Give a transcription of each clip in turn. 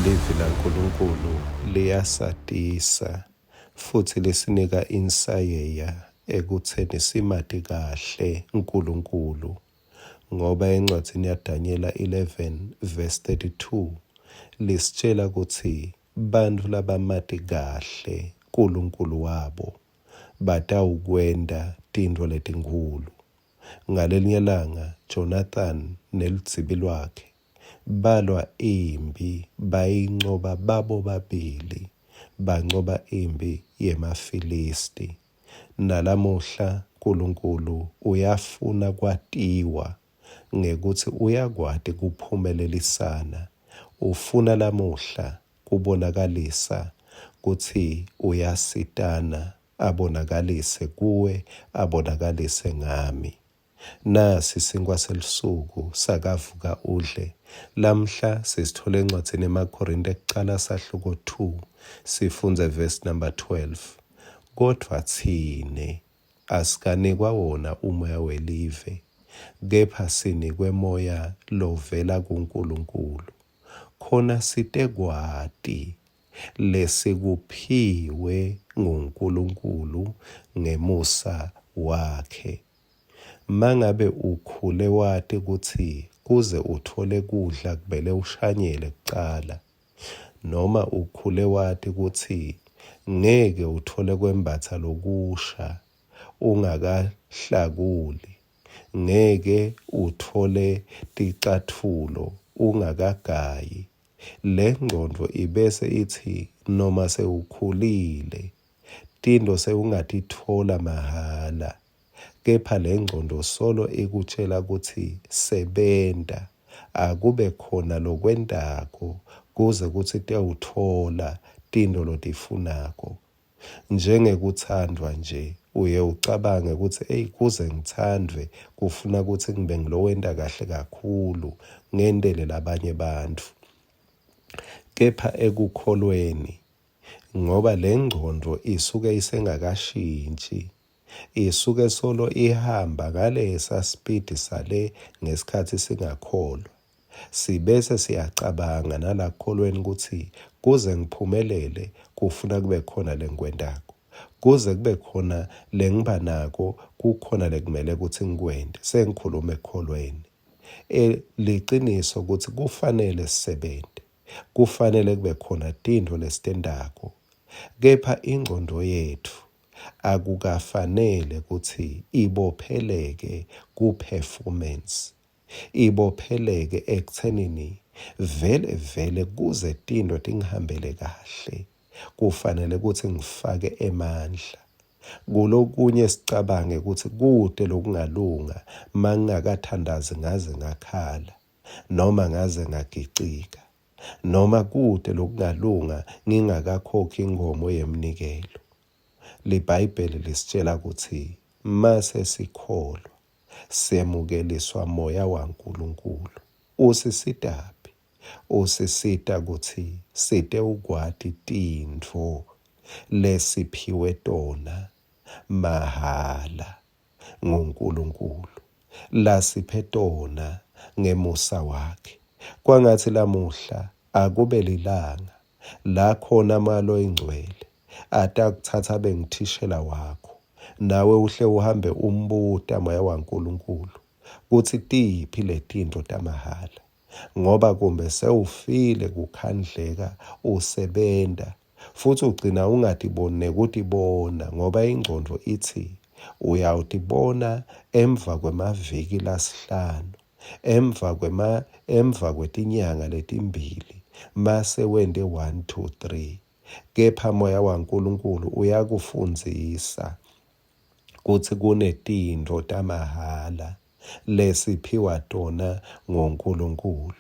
Livi laNkulunkulu liyasatisa futsi lisinika insayeya ekutseni simati kahle Nkulunkulu ngoba encwadzini yaDanyela 11 verse 32 lisitjela kutsi bantfu labamati kahle Nkulunkulu wabo batawukwenta tintfo letinkhulu. Ngalelinye langa Jonathan neludzibi lwakhe Balwa imphi bayincoba babobabili, bancoba imphi yemaFilisti. Nalamuhla Nkulunkulu uyafuna kwatiwa ngekutsi uyakwati kuphumelelisana, ufuna lamuhla kubonakalisa kutsi uyasitana, abonakalise kuwe, abonakalise ngami. Nasi sinkhwa selusuku sakavuka udle. Lamhla sisithola encwadzini yemaKhorinte ekucala sahluko 2 sifundze verse number 12. Kodvwa tsine asikanikwa wona umoya welive, kepha sinikwe moya lovela kuNkulunkulu, khona sitekwati lesikuphiwe nguNkulunkulu ngemusa wakhe. Mangabe ukhule wati kutsi kuze utfole kudla kumele ushanyele kucala, noma ukhule wati kutsi ngeke utfole kwembatsa lokusha ungakahlakuli, ngeke utfole ticatfulo ungakagayi, Lengcondvo ibese itsi noma sewukhulile tintfo sewungatitfola mahhala kepha lengcondvo solo ikutjela kutsi sebenta akube khona lokwentako kuze kutsi tewutfola tintfo lotifunako. Njengekutsandvwa nje, uye ucabange kutsi eyi kuze ngitsandvwe kufuna kutsi ngibe ngilowenta kahle kakhulu ngentele labanye bantfu. Kepha ekukholweni, ngoba lengcondvo isuke isengakashintji, isuke solo ihamba ngalesa spidi sale ngesikhatsi singakholwa. Sibese siyacabanga nalakholweni kutsi kuze ngiphumelele kufuna kube khona lengikwentako. Kuze kube khona lengiba nako kukhona lekumele kutsi ngikwente. Sengikhuluma ekukholweni. E, liciniso kutsi kufanele sisebente. Kufanele kube khona tintfo lesitentako. Kepha ingcondvo yetfu akukafanele kutsi ibopheleke ku-performance ibopheleke ekuthenini vele vele kuze tintfo tingihambele kahle kufanele kutsi ngifake emandla kulokunye sicabange kutsi kute lokungalunga mangingakathandazi ngaze ngakhala noma ngaze ngagicika noma kute lokungalunga ngingakakhokhi inkomo yemnikelo. LiBhayibheli lisitjela kutsi mase sikholwa Semukeliswa Moya waNkulunkulu. Usisitaphi? Usisita kutsi sitewukwati tintfo lesiphiwe tona mahhala nguNkulunkulu, lasiphe tona ngemusa wakhe. Kwangatsi lamuhla akube lilanga la khona Moya Loyingcwele atakutsatsa abe nguthishela wakho, nawe uhle uhambe umbuta Moya waNkulunkulu kutsi tiphi letintfo tamahhala, ngoba kumbe sewufile kukhandleka usebenta futsi ugcina ungatiboni nekutibona ngoba ingcondvo itsi uyawutibona emva kwemaviki lasihlanu emva kwema emva kwetinyanga letimbili mase wente 1 2 3 Kepha Moya waNkulunkulu uyakufundzisa kutsi kunetintfo tamahhala lesiphiwa tona nguNkulunkulu.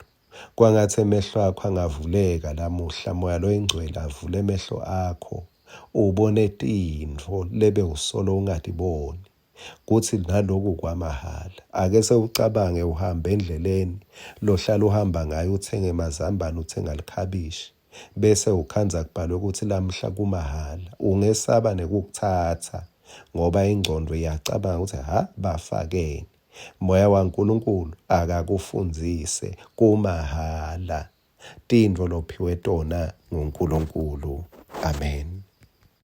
Kwangatsi emehlo akho angavuleka lamuhla, Moya loyiNgcwele avule emehlo akho, ubone tintfo lebewusolo ungatiboni. Kutsi naloku kwamahhala. Ake sewucabange uhamba endleleni lohlala uhamba ngayo uthenga emazambane, uthenga likhabishi, bese ukhandza kubhalwe kutsi lamhla kumahhala. Ungesaba nekukutsatsa ngoba ingcondvo iyacabanga kutsi ha bafakeni. Moya waNkulunkulu akakufundzise kumahhala. Tintfo lophiwe tona nguNkulunkulu. Amen.